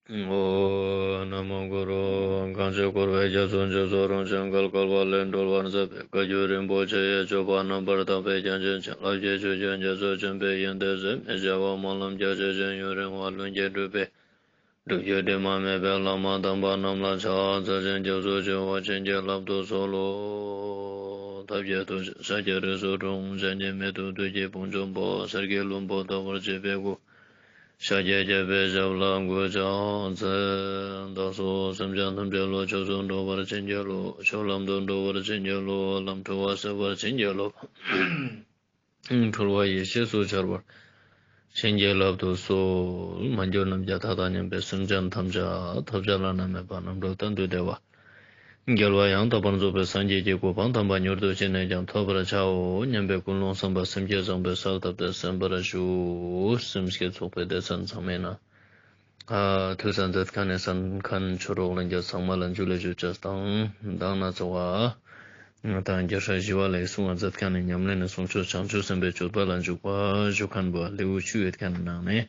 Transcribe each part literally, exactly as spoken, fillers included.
ཨོཾ། ན་མོ་གུ་རུ། གང་ཞིག་འཁོར་བའི་རྒྱ་མཚོ་མཇུག་སོགས་རང་བྱུང་གལ་གལ་བ་ལས་སྒྲོལ་བར་མཛད་པའི་བཀའ་བརྒྱུད་རིན་པོ་ཆེ་ཡི་སྤྱོད་པ་རྣམ་པར་དག་པའི་རྒྱ་ཆེན་བྱིན་རླབས་ཀྱི་ཆུ་རྒྱུན་རྒྱ་མཚོ་ཆེན་པོའི་ཡོན་ཏན་ཟད་མི་ཤེས་པ་སྨོན་ལམ་རྒྱ་ཆེ་ཞིང་ཡུན་རིང་བ་ལྷུན་གྱིས་གྲུབ་པའི་སྒྲུབ་བརྒྱུད་དྲི་མ་མེད་པའི་བླ་མ་དམ་པ་རྣམས་ལ་ཕྱག་འཚལ་ཞིང་སྐྱབས་སུ་མཆིའོ། བྱིན་གྱིས་བརླབ་ཏུ་གསོལ་ལོ། ཐབས་མཁས་ཐུགས་རྗེས་ཤཱཀྱའི་རིགས་སུ་འཁྲུངས། འཆད་ཉན་མེ་ཏོག་བདུད་ཀྱི་དཔུང་འཇོམས་པ། གསེར་གྱི་ལྷུན་པོ་ལྟ་བུར་བརྗིད་པའི་སྐུ། ཤཱཀྱའི་རྒྱལ་པོའི་ཞབས་ལ་གུས་ཕྱག་འཚལ། བདག་སོགས་སེམས་ཅན་ཐམས་ཅད་བློ་ཆོས་སུ་འགྲོ་བར་བྱིན་གྱིས་རློབས། ཆོས་ལམ་དུ་འགྲོ་བར་བྱིན་གྱིས་རློབས། ལམ་འཁྲུལ་བ་སེལ་བར་བྱིན་གྱིས་རློབས། འཁྲུལ་བ་ཡེ་ཤེས་སུ་འཆར་བར་བྱིན་གྱིས་བརླབ་ཏུ་གསོལ། མ་གྱུར་ནམ་མཁའི་མཐའ་དང་མཉམ་པའི་སེམས་ཅན་ཐམས་ཅད་ཐོབ་བྱ་བླ་ན་མེད་པ་རྣམ་གྲོལ་གཏན་དུ་བདེ་བ། རྒྱལ་བ་ཡང་དག་པར་རྫོགས་པའི་སངས་རྒྱས་ཀྱི་གོ་འཕང་དམ་པ་མྱུར་དུ་ཅི་ནས་ཀྱང་ཐོབ་པར་བྱའོ་སྙམ་པའི་ཀུན་སློང་བསམ་པ་སེམས་བསྐྱེད་བཟང་པོའི་གསལ་བཏབ་སྟེ་གསན་པར་ཞུ། སེམས་བསྐྱེད་ཚོགས་པའི་སྡེ་ཚན་ཚང་མའི་ནང་། ཨ་ཐོས་བསམ་མཛད་མཁན་ནས་གསན་མཁན་ཆོས་གྲོགས་ལྷན་རྒྱས་ཚང་མ་ལ་འཇུ་ལེ་ཞུ་ཅེས་དང་། མདང་ན་ཚོགས་པ་ང་དང་རྒྱལ་སྲས་ཞི་བ་ལྷས་གསུང་བ་མཛད་མཁན་ནས་ཉམས་ལེན་ནས་གསུང་ཆོས་བྱང་ཆུབ་སེམས་དཔའི་སྤྱོད་པ་ལ་འཇུག་པ་ཞུ་མཁན་པོ་ལེའུ་བཅུ་ཡོད་མཁན་ནང་ནས།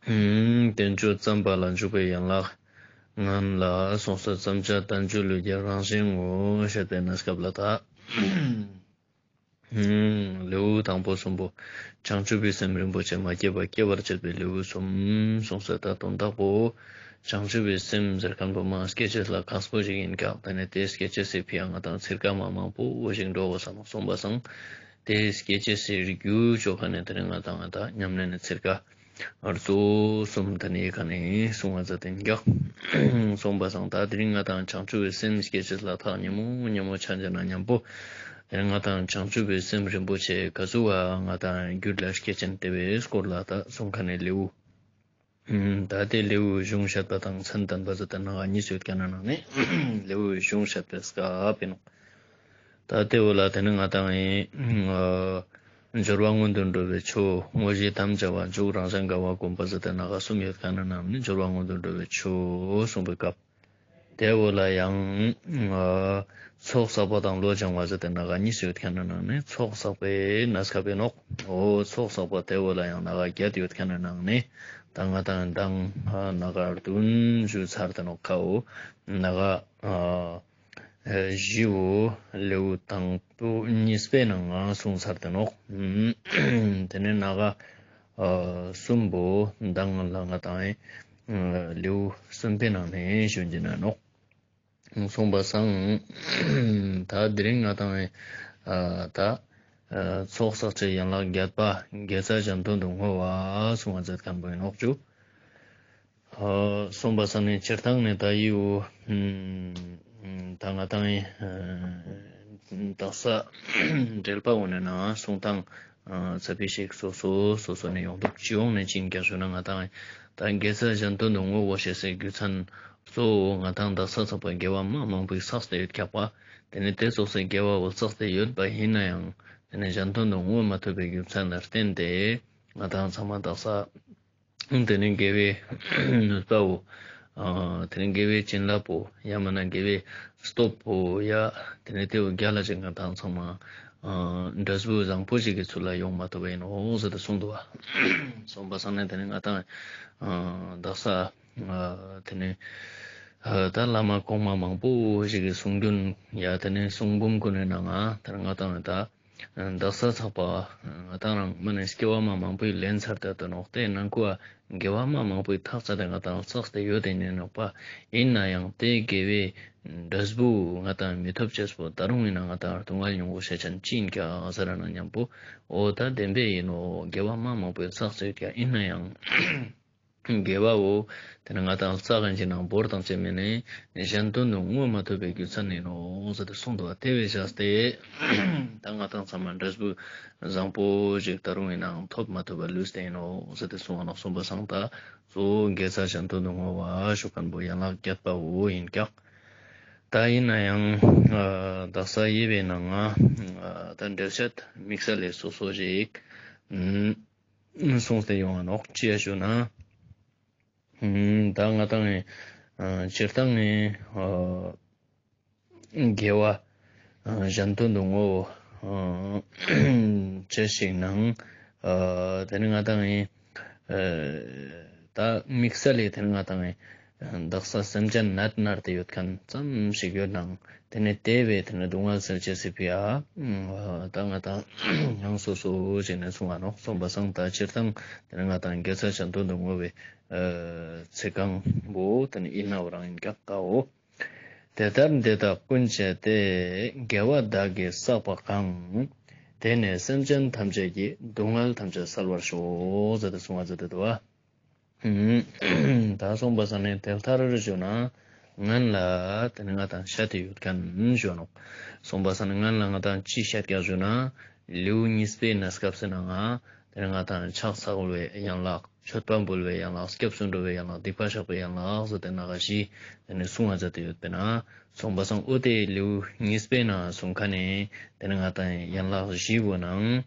ཨུམ། བསྟན་བཅོས་བརྩམས་པ་ལ་འཇུག་པའི་ཡན་ལག་ལྔ་ལ་སོགས་སུ་བརྩམས་བྱ་བསྟན་བཅོས་ལུས་ཀྱི་རང་བཞིན་ངོ་ཞེས་པའི་གནས་སྐབས་ལ་བལྟ། ཨུམ། ལེའུ་དང་པོ་གསུམ་པོ། བྱང་ཆུབ་པའི་སེམས་རིན་པོ་ཆེ་མ་སྐྱེས་པ་སྐྱེ་བར་བྱེད་པའི་ལེའུ་གསུམ་གསུངས་སོ། ད་དོན་དག་པོ། བྱང་ཆུབ་པའི་སེམས་ཟེར་མཁན་པོ་མ་སྐྱེ་ཅེས་ལ་ཁག་པོ་ཞིག་ཡིན་ཀྱང་། དེ་ནས་དེ་སྐྱེ་ཅེས་སི་ཕི་ཡ་ང་དང་ཚིར་ཀ་མ་མང་པོ་ཞིག་འགྲོ་དགོས་བསམ་གསུངས་པ་སང་། དེ་སྐྱེ་ཅེས་སི་རྒྱུ་ཆོ་ག་ནས་དེ་ནས་ང་དང་ང་དང་ཉམས་ལེན་ནས་ཚིར་ཀ་གཙོ་བོ་གསུམ་དེ་ནས་ཡི་ག་ནས་གསུང་བ་མཛད་དེ་འགྱག་གསུངས་པ་སང་། ད་དེ་རིང་ང་དང་བྱང་ཆུབ་པའི་སེམས་སྐྱེ་ཅེས་ལ་ཐག་ཉེ་མོ་ཉེ་མོ་ཆ་འཇོག་ན་མཉམ་པོ། དེ་ང་དང་བྱང་ཆུབ་པའི་སེམས་རིན་པོ་ཆེ་ག་ཟུག་བ་ང་དང་རྒྱུད་ལ་སྐྱེ་ཅན་དེ་བའི་སྐོར་ལ་ད་གསུང་མཁན་ནས་ལེའུ། ད་དེ་ལེའུ་གཞུང་བཤད་པ་དང་མཚན་བསྟན་པ་ཟེར་ཏེ་ནང་གཉིས་སུ་ཡོད་མཁན་ནང་ནས་ལེའུ་གཞུང་བཤད་པའི་སྐབས་ཡིན་ནོ། ད་དེ་བོ་ལ་དེ་ནི་ང་དང་ཡིན། སྦྱོར་བ་སྔོན་དུ་འགྲོ་བའི་ཆོས། དངོས་གཞི་དམ་བཅའ་བ། མཇུག་རང་གཞན་དགའ་བ་བསྒོམ་པ་ཟེར་ཏེ་ནང་གསུམ་ཡོད་མཁན་ནང་ནས་སྦྱོར་བ་སྔོན་དུ་འགྲོ་བའི་ཆོས་གསུངས་པའི་སྐབས། དེ་བོ་ལ་ཡང་ཚོགས་བསགས་པ་དང་བློ་སྦྱང་བ་ཟེར་ཏེ་ནང་གཉིས་སུ་ཡོད་མཁན་ནང་ནས་ཚོགས་བསགས་པའི་གནས་སྐབས་ཡིན་ནོ། འོ་ཚོགས་བསགས་པ་དེ་བོ་ལ་ཡང་ནང་བརྒྱད་ཡོད་མཁན་ནང་ནས་ད་ང་དང་མདང་ནང་བདུན་ཞུ་ཚར་ཏེ་ནོ་ཁའོ། ནང་བཞི་བོ་ལེའུ་དང་པོ་གཉིས་པའི་ནང་ང་གསུངས་ཚར་ཏེ་ནོ། དེ་ནས་ནང་གསུམ་པོ་མདང་ལ་ང་དང་ལེའུ་གསུམ་པའི་ནང་ནས་ཞུ་རྒྱུ་ན་ནོ། གསུངས་པ་སང་། ད་དེ་རིང་ང་དང་ད་ཚོགས་བསགས་བྱའི་ཡན་ལག་བརྒྱད་པ་དགེ་རྩ་གཞན་དོན་དུ་བསྔོ་བ་གསུང་བ་མཛད་མཁན་པོ་ཡིན་ནོ་ཅུ། གསུངས་པ་སང་ནས་སྤྱིར་བཏང་ནས་ད་ཡིའུ། ད་ང་དང་ཡིན། དག་ས་འགྲེལ་པ་འོ་ནས་ན་གསུང་སྟངས་ཚ་པི་ཞིག་སོ་སོ་སོ་སོ་ནས་ཡོང་འདུག་སྤྱི་ཡོངས་ནས་ཅི་ཡིན་ཀྱང་ཞུ་ན་ང་དང་ད་དགེ་རྩ་གཞན་དོན་དུ་བསྔོ་བ་ཞེས་སའི་རྒྱུ་མཚན་གཙོ་བོ་ང་དང་དག་ས་ཚགས་པ་དགེ་བ་མ་མང་པོའི་བསགས་ཏེ་ཡོད་ཀྱག་པ། དེ་ནས་དེ་ཚོགས་སའི་དགེ་བ་བོ་བསགས་ཏེ་ཡོད་པ་ཡིན་ན་ཡང་དེ་ནས་གཞན་དོན་དུ་བསྔོ་མ་ཐུབ་པའི་རྒྱུ་མཚན་ལ་བརྟེན་ཏེ་ང་དང་ཚང་མ་དག་ས། དེ་ནས་དགེ་བའི་ནུས་པ་བོ། དེ་ནས་དགེ་བའི་བྱིན་རླབས་བོ་ཡང་མིན་ན་དགེ་བའི་སྟོབས་བོ་ཡ། དེ་ནས་དེ་བོ་རྒྱ་ལ་ཅིག་ང་དང་ཚང་མ་འབྲས་བུ་བཟང་པོ་ཞིག་གི་ཚུལ་ལ་ཡོང་མ་ཐུབ་པ་ཡིན་ནོ་ཟེར་ཏེ་གསུངས་འདུག་བ། གསུངས་པ་སང་ནས་དེ་ནས་ང་དང་དག་ས། དེ་ནས་ད་བླ་མ་གོང་མ་མང་པོ་ཞིག་གི་གསུང་རྒྱུན་ཡ་དེ་ནས་གསུང་འབུམ་ཀུན་ནས་ནང་ང་དེ་ནས་ང་དང་ད། དག་ས་ཚགས་པ། ང་དང་རང་མ་ནས་སྐྱེ་བ་མ་མང་པོའི་ལེན་ཚར་ཏེ་ད་ནོག་དེ་ནང་ཁུ་བ་དགེ་བ་མ་མང་པོའི་ཐག་ཚ་དེ་ང་དང་བསགས་ཏེ་ཡོད་དེ་ནས་ནོག་པ། ཡིན་ན་ཡང་དེ་དགེ་བའི་འབྲས་བུ་ང་དང་མི་ཐོབ་ཅེས་པོ་ད་རུང་ཡིན་ན་ང་དང་སྡུག་བསྔལ་མྱོང་དགོས་ཤེས་ཅན་ཅི་ཡིན་ཀྱང་ཟེར་ན་མཉམ་པོ། འོ་ད་བདེན་པས་ཡིན་ནོ། དགེ་བ་མ་མང་པོའི་བསགས་ཏེ་ཡོད་ཀྱང་ཡིན་ན་ཡང་དགེ་བའོ། དེ་ནི་ང་དང་རྩ་གང་ཅི་ནང་བོར་དང་བཅས་མེད་ནས་གཞན་དོན་དུ་བསྔོ་མ་ཐུབ་པའི་རྒྱུ་མཚན་ཡིན་ནོ་ཟེར་ཏེ་གསུངས་འདུག་བ། དེ་བས་བཞག་སྟེ། ད་ང་དང་ཚང་མ་འབྲས་བུ་བཟང་པོ་ཞིག་ད་རུང་ཡིན་ནའང་ཐོབ་མ་ཐུབ་པ་ལུས་ཏེ་ཡིན་ནོ་ཟེར་ཏེ་གསུངས་པ་ནོ། གསུངས་པ་སང་ད་གཙོ་བོ་དགེ་རྩ་གཞན་དོན་དུ་བསྔོ་བ་ཞུ་མཁན་པོ་ཡན་ལག་བརྒྱད་པའོ་ཡིན་ཀྱང་། ད་ཡིན་ན་ཡང་དག་ས་ཡིན་པའི་ནང་ང་ད་འགྲེལ་བཤད་དམིགས་བསལ་ལས་སོ་སོ་ཞིག་གསུངས་ཏེ་ཡོང་བ་ནོག་ཅི་ཡ་ཞུ་ན། ད་ང་དང་ངི་སྤྱིར་བཏང་ངི་དགེ་བ་གཞན་དོན་དུ་བསྔོ་བ་བྱས་ཤིག་ནང་། དེ་ནི་ང་དང་ངི་ ད་དམིགས་བསལ་ལས་དེ་ནི་ང་དང་དག་ས་སེམས་ཅན་ནད་མནར་ཏེ་ཡོད་མཁན་ཙམ་ཞིག་ཡོད་ནའང་དེ་ནི་དེ་བས་དེ་ནི་སྡུག་བསྔལ་སེལ་ཅེས་སི་ཕི་ཡ། ད་ང་དང་ཡང་སོ་སོ་ཞིག་ནས་གསུང་བ་ནོག་སོང་པ་སང་། ད་སྤྱིར་བཏང་དེ་ནི་ང་དང་དགེ་རྩ་གཞན་དོན་དུ་བསྔོ་བའི་ཚིག་རྐང་པོ་དེ་ནི་ཡིན་ནའོ་རང་ཡིན་ཀྱག་ཀའོ། དེ་ལྟར་འདི་དག་ཀུན་བྱས་ཏེ། དགེ་བ་བདག་གིས་བསགས་པ་གང་། དེས་ནི་སེམས་ཅན་ཐམས་ཅད་ཀྱི། སྡུག་བསྔལ་ཐམས་ཅད་བསལ་བར་ཤོག་ཟེར་ཏེ་གསུང་བ་མཛད་དེ་འདུག་བ། ད་སོང་པ་སང་ནི་དེ་ལྟར་ཞུ་ན་སྔོན་ལ་དེ་ནི་ང་དང་བཤད་དེ་ཡོད་མཁན་ཞུ་ནོག་སོང་པ་སང་ནི་སྔོན་ལ་ང་དང་ཅི་བཤད་ཀྱག་ཞུ་ན། ལེའུ་གཉིས་པའི་གནས་སྐབས་སུ་ན་ང་དེ་ནི་ང་དང་ཕྱག་འཚལ་བའི་ཡན་ལག་མཆོད་པ་འབུལ་བའི་ཡན་ལག་སྐྱབས་སུ་འགྲོ་བའི་ཡན་ལག་སྡིག་པ་བཤགས་པའི་ཡན་ལག་ཟེར་ཏེ་སྣ་ཁ་བཞི་དེ་ནི་གསུང་བ་མཛད་དེ་ཡོད་པས་ན། སོང་པ་སང་ཨོ་དེ་ལེའུ་གཉིས་པའི་ནང་གསུང་མཁན་ནི་དེ་ནི་ང་དང་ཡན་ལག་བཞི་བོ་ནང་།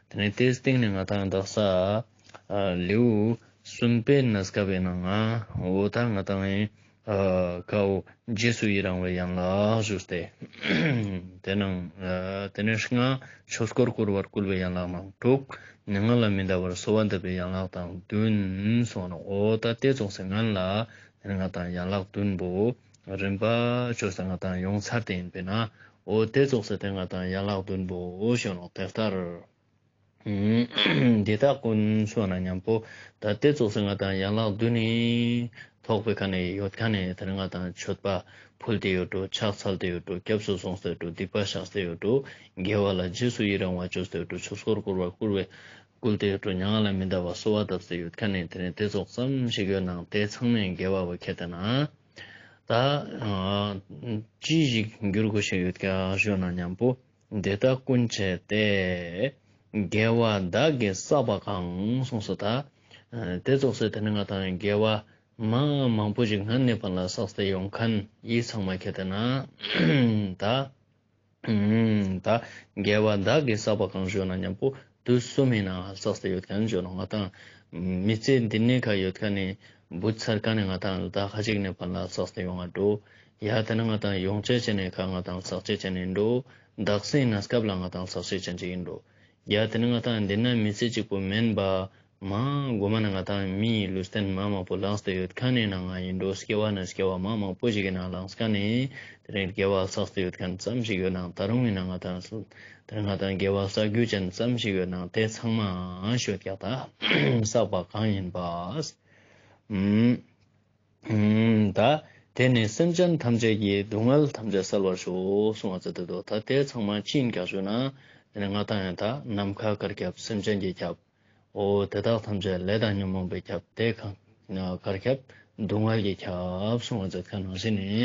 དེ་ནི་དེའི་སྟེང་ནས་ང་དང་དག་ས་ལེའུ་གསུམ་པའི་གནས་སྐབས་པའི་ནང་ང་ཨོ་ད་ང་དང་ཨ་ཀའོ་རྗེས་སུ་ཡི་རང་བའི་ཡན་ལག་ཞུས་ཏེ། དེ་ནང་ཨ་དེ་ནས་ལྔ་ཆོས་འཁོར་བསྐོར་བར་བསྐུལ་བའི་ཡན་ལག་དང་དྲུག་མྱ་ངན་ལས་མི་འདའ་བར་གསོལ་བ་འདེབས་པའི་ཡན་ལག་དང་བདུན་སོང་ནོག་ཨོ་ད་དེ་ཙོགས་སེ་སྔོན་ལ་དེ་ནི་ང་དང་ཡན་ལག་བདུན་པོ་རིམ་པ་བཅོས་སེ་ང་དང་ཡོང་ཚར་ཏེ་ཡིན་པས་ན། ཨོ་དེ་ཙོགས་སེ་དེ་ང་དང་ཡན་ལག་བདུན་པོ་ཞུ་ནོག་དེ་ལྟར། འདི་དག་ཀུན་ཞུ་ན་མཉམ་པོ་ད་དེ་ཙོགས་སེ་ང་དང་ཡན་ལག་བདུན་ནི་ཐོག་པའི་ཁ་ནས་ཡོད་མཁན་ནི་དེ་ནི་ང་དང་མཆོད་པ་ཕུལ་ཏེ་ཡོད་འགྲོ། ཕྱག་འཚལ་ཏེ་ཡོད་འགྲོ། སྐྱབས་སུ་སོང་སྟེ་ཡོད་འགྲོ། སྡིག་པ་བཤགས་ཏེ་ཡོད་འགྲོ། དགེ་བ་ལ་རྗེས་སུ་ཡི་རང་བ་བཅོས་ཏེ་ཡོད་འགྲོ། ཆོས་འཁོར་བསྐོར་བར་བསྐུལ་བའི་བསྐུལ་ཏེ་ཡོད་འགྲོ། མྱ་ངན་ལས་མི་འདའ་བར་གསོལ་བ་བཏབ་སྟེ་ཡོད་མཁན་ནི་དེ་ནི་དེ་ཙོགས་ཙམ་ཞིག་ཡོད་ནའང་དེ་ཚང་མའི་དགེ་བ་བོ་ཁྱེར་ཏེ་ན། ད་ཨ་ཅི་ཞིག་འགྱུར་དགོས་ཤེས་ཡོད་ཀྱག་ཞུ་ན་མཉམ་པོ། འདི་དག་ཀུན་བྱས་ཏེ། དགེ་བ་བདག་གིས་བསགས་པ་གང་གསུངས་སོ། ད་དེ་ཙོགས་སེ་དེ་ནི་ང་དང་དགེ་བ་མ་མང་པོ་ཞིག་སྔན་ནས་ཕར་ལ་བསགས་ཏེ་ཡོང་མཁན་ཡི་ཚང་མ་ཁྱེར་ཏེ་ན། ད་ཨུམ། ད་དགེ་བ་བདག་གིས་བསགས་པ་གང་ཞུ་ན་མཉམ་པོ་དུས་གསུམ་ཡིན་ན་བསགས་ཏེ་ཡོད་མཁན་ཞུ་ན་ང་དང་མི་ཚེ་འདི་ནས་ཁ་ཡོད་མཁན་ནི་བུ་ཚར་མཁན་ནི་ང་དང་ད་ཁ་ཅིག་ནས་ཕར་ལ་བསགས་ཏེ་ཡོང་ང་འགྲོ། ཡ་དེ་ནི་ང་དང་ཡོང་ཆ་ཅན་ནི་ཁ་ང་དང་བསགས་ཆ་ཅན་ནི་འགྲོ། འདག་སེ་གནས་སྐབས་ལ་ང་དང་བསགས་ཆ་ཅན་ཅིག་ཡིན་འགྲོ། ཡ་དེ་ནི་ང་དང་འདི་ན་མི་ཚེ་གཅིག་པོ་མིན་པ། མ་གོ་མ་ནི་ང་དང་མིའི་ལུས་རྟེན་མ་མང་པོ་བླངས་ཏེ་ཡོད་མཁན་ནི་ནང་ང་ཡིན་འགྲོ། སྐྱེ་བ་ནས་སྐྱེ་བ་མ་མང་པོ་ཞིག་གི་ནང་བླངས་མཁན་ནི་དེ་རིང་དགེ་བ་བསགས་ཏེ་ཡོད་མཁན་ཙམ་ཞིག་ཡོད་ནའང་ད་རུང་ཡིན་ན་ང་དང་དེ་རིང་ང་དང་དགེ་བ་བསགས་རྒྱུ་ཅན་ཙམ་ཞིག་ཡོད་ནའང་དེ་ཚང་མ་ཤོད་ཀྱག་ད་བསགས་པ་གང་ཡིན་པ། ཨུམ། ད་དེ་ནི་སེམས་ཅན་ཐམས་ཅད་ཀྱི་སྡུག་བསྔལ་ཐམས་ཅད་བསལ་བར་ཤོག་གསུང་བ་མཛད་དེ་འདུག་ད་དེ་ཚང་མ་ཅི་ཡིན་ཀྱག་ཞུ་ན། དེ་ནི་ང་དང་ཡང་ད་ནམ་མཁའ་གར་ཁྱབ་སེམས་ཅན་གྱི་ཁྱབ། འོ་དེ་དག་ཐམས་ཅད་ལས་དང་ཉོན་མོངས་པའི་ཁྱབ་དེ་གང་གར་ཁྱབ་སྡུག་བསྔལ་གྱི་ཁྱབ་གསུང་བ་མཛད་མཁན་ནང་བཞིན་ནི།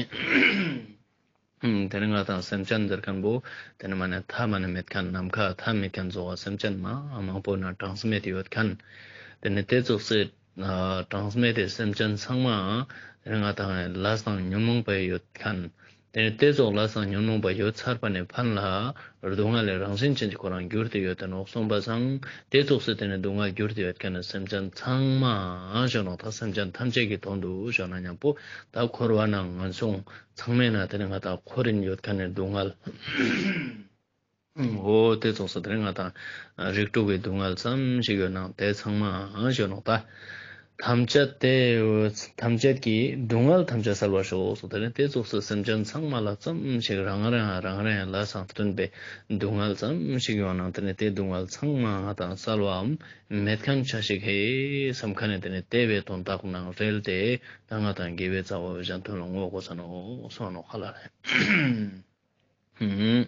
ཨུམ། དེ་ནི་ང་དང་སེམས་ཅན་ཟེར་མཁན་པོ་དེ་ནི་མ་ནས་མཐའ་མ་ནས་མེད་མཁན། ནམ་མཁའ་མཐའ་མེད་མཁན་ཙོགས་སེམས་ཅན་མ་མང་པོ་ན་གྲངས་མེད་ཡོད་མཁན། དེ་ནི་དེ་ཙོགས་སེ་གྲངས་མེད་དེ་སེམས་ཅན་ཚང་མ་དེ་ནི་ང་དང་ལས་དང་ཉོན་མོངས་པ་ཡོད་མཁན། དེ་ནི་དེ་ཙོགས་ལས་དང་ཉོན་མོངས་པ་ཡོད་ཚར་བ་ནས་ཕར་ལ་སྡུག་བསྔལ་ལས་རང་བཞིན་ཅན་གྱི་ཁོ་རང་འགྱུར་ཏེ་ཡོད་དེ་ནོག་གསུངས་པ་སང་། དེ་ཙོགས་སེ་དེ་ནི་སྡུག་བསྔལ་འགྱུར་ཏེ་ཡོད་མཁན་ནི་སེམས་ཅན་ཚང་མ་ཞུ་ནོག་ད་སེམས་ཅན་ཐམས་ཅད་ཀྱི་དོན་དུ་ཞུ་ན་མཉམ་པོ་ད་འཁོར་བ་ནང་ང་སོང་ཚང་མའི་ནང་དེ་ནི་ང་དང་འཁོར་རིན་ཡོད་མཁན་ནི་སྡུག་བསྔལ། འོ་དེ་ཙོགས་སུ་དེ་རིང་ང་དང་རིགས་དྲུག་གི་སྡུག་བསྔལ་ཙམ་ཞིག་ཡོད་ནའང་དེ་ཚང་མ་ཞུ་ནོག་ད། ཐམས་ཅད་དེ། ཐམས་ཅད་ཀྱི་སྡུག་བསྔལ་ཐམས་ཅད་བསལ་བར་ཤོག་སོགས་དེ་རིང་དེ་ཙོགས་སུ་སེམས་ཅན་ཚང་མ་ལ་ཙམ་ཞིག་རང་རང་རང་རང་ལ་སང་བསྟུན་པའི་སྡུག་བསྔལ་ཙམ་ཞིག་ཡོད་ནའང་དེ་ནི་དེ་སྡུག་བསྔལ་ཚང་མ་ང་དང་བསལ་བའམ་མེད་མཁན་ཆ་ཞིག་ཧེ་བསམ་མཁན་ནི་དེ་ནི་དེ་བའི་དོན་དག་ནང་རེལ་ཏེ་ད་ང་དང་དགེ་བའི་རྩ་བ་གཞན་དོན་ལ་བསྔོ་དགོས་ས་ནོག་གསུངས་ནོག་ཧ་ལ་རེད། ཧུམ།